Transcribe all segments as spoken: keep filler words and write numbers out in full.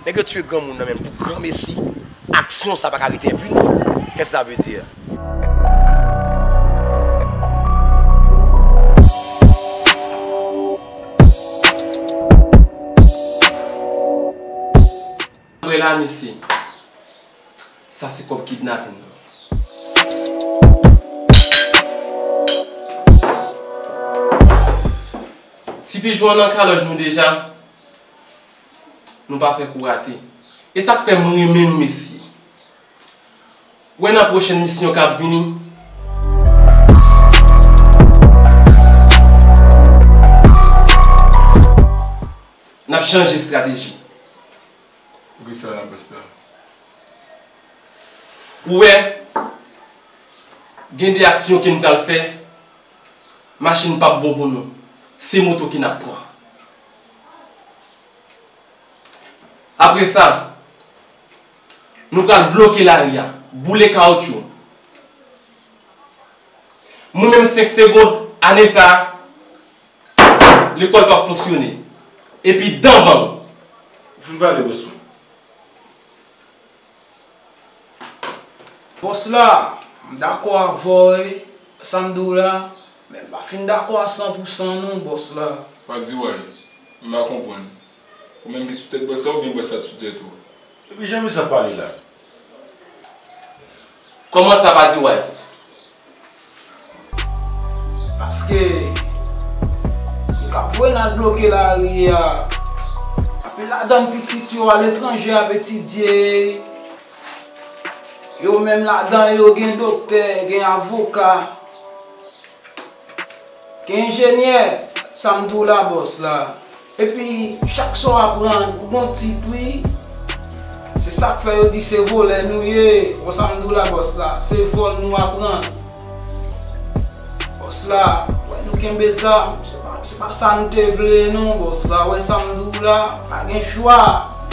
Nèg yo tiye granmoun nan menm pou granmesi. Aksyon sa pa ka rete enpini. Qu'est-ce que ça veut dire? Apre la, mesye, sa se kòb kidnapin nan. Ti pijon an nan kalòj nou deja, nou pa fè kou rate. E sa k fè m renmen nou, mesye. Wè nan pwochèn misyon k ap vini. N ap chanje estrateji. Poukisa la, bòs la? Ou wè, gen de aksyon ke n pral fè, machin p ap bon pou nou. Se moto ke n ap pran. Apre sa, nou pral bloke lari a, boule kawotchou. Mwen menm senk segonn, ane sa, lekòl p ap fonksyone. Epi dan ban m. Ou fin pale, bòs mwen. Bòs la, m dakò avè w, wi, sa m di w la, men m pa fin dakò a san pou san non, bòs la. Pa di way, m pa konprann. Ou menm ki sou tèt bòs la oubyen bòs la t sou tèt ou? Epi jan Louis ap pale la. Kòman sa pa di way? Paske yo k ap voye n al bloke lari a, anpil ladan pitit yo aletranje ap etidye, yo menm ladan yo gen doktè, gen avoka. Gen enjenyè, sa m di w la, bòs la. Epi, chak sa w aprann, ou gon tit, wi. Se sa k fè yo di se vòlè nou ye. Wè sa m di w la, bòs la. Se vòl nou aprann. Bòs la, wè nou kenbe zam. Se pa, se pa sa n te vle, non, bòs la. Wè sa m di w la. Pa gen chwa.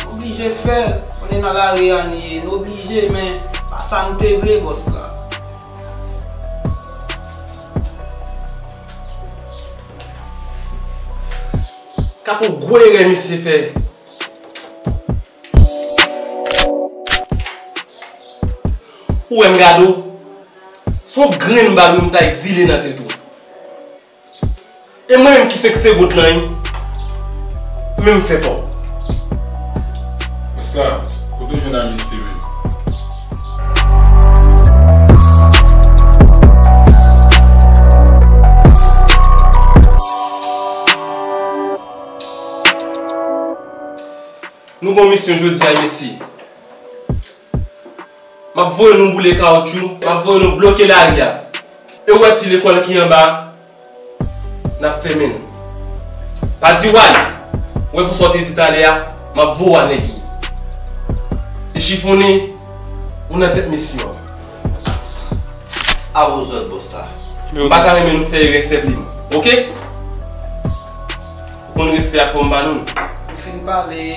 Nou oblije fè l. Konnen nan lari a n ye. Nou oblije, men pa sa n te vle, bòs la. Ka fè yon gwo erè misye fè. Ou wè m gade w, se yon grenn bal wi m ta egzile nan tèt ou. E mwen menm ki senk segonn nan wi, men m fè pa w. Bòs la, kote w jwenn a misye menm? Nou gon misyon jodi a, mesye. M ap voye nou boule kawotchou, m ap voye nou bloke lari a. E w wè ti lekòl ki anba a, n ap fèmen l. Pa di way, wè pou sa w te di talè a, m ap voye w a nèg yo. E Chifonnen, ou nan tèt misyon an. A vos òd, bòs la. M pa ta renmen nou fè erè senp li, oke? Ou konn respè ak fò m ba nou. Ou fin pale.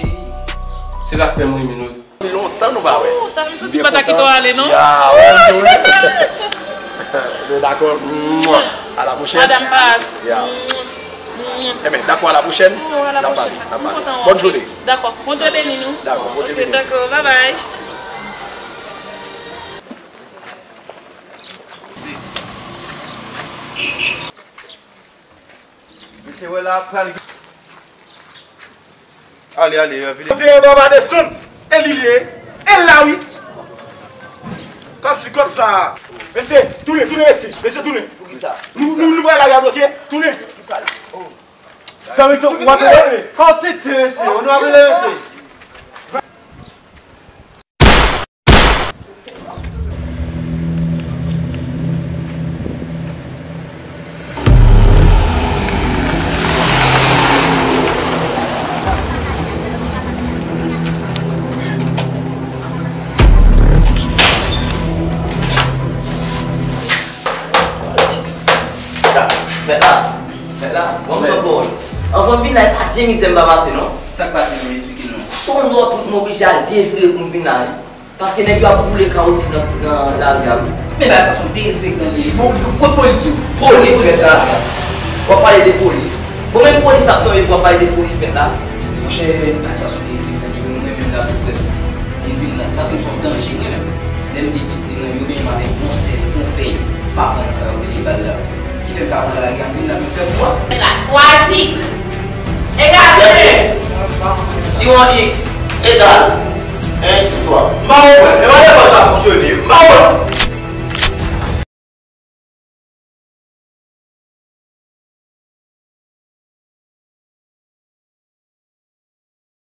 Se sa k fè m renmen nou. Lontan nou pa wè. Oh, sa m santi m pa ta kite w ale, non? Ya, wè, m tou wi. Nou dakò. Mwa. A la pwochèn. Madanm Pas. Ya. Enben, dakò, a la pwochèn. Oh, a la pwochèn. N ap pale, n ap pale. Bòn jounen. Dakò. Bondye beni nou. Dakò, Bondye beni nou. Ok, dakò. Bye bye. Mesye, wè la pral. Ale, ale, vide. Kote anba pa desann. E li li ye. E l la wi. Kòm si kòb sa. Mesye, tounen, tounen mesye. Mesye, tounen. Pou ki sa? Nou, nou, nou pral lage a bloke. Tounen. Ki sa? Oh. Tanmi tou, w ap rele. Kantite mesye, w ap rele mesye. Mèt la, mèt la, bon, bon, bon. Anvan m vin la, e pa de mizè m pa pase, non. Sa k pase, non? Eksplike nou. Se yon lòt wout m oblije al devire pou m vin la, wi. Paske nèg yo ap boule kawotchou nan, nan lari a, wi. Men bagay sa se yon derespektan li ye. Bon, kot polis yo? Polis, mèt la. W ap pale de polis. Bon, men polis ap fè, w ap pale de polis, mèt la. Monchè, bagay sa se yon derespektan li ye, wi. Mwen menm, La tou frè. M vin la, se paske m se yon danje mwen menm. Lè m te piti, mwen, yo benyen m avèk yon sèl, yon fèy. M pa pran nan sa yo rele bal la. Ki fè m ka pran lari a, m vin la, m fè kwa. Mwen la, twa x. Egal konbyen? Zéro x. Egal. Un sur trois. M pa konprann. E pa de sa fonksyone. M pa konprann.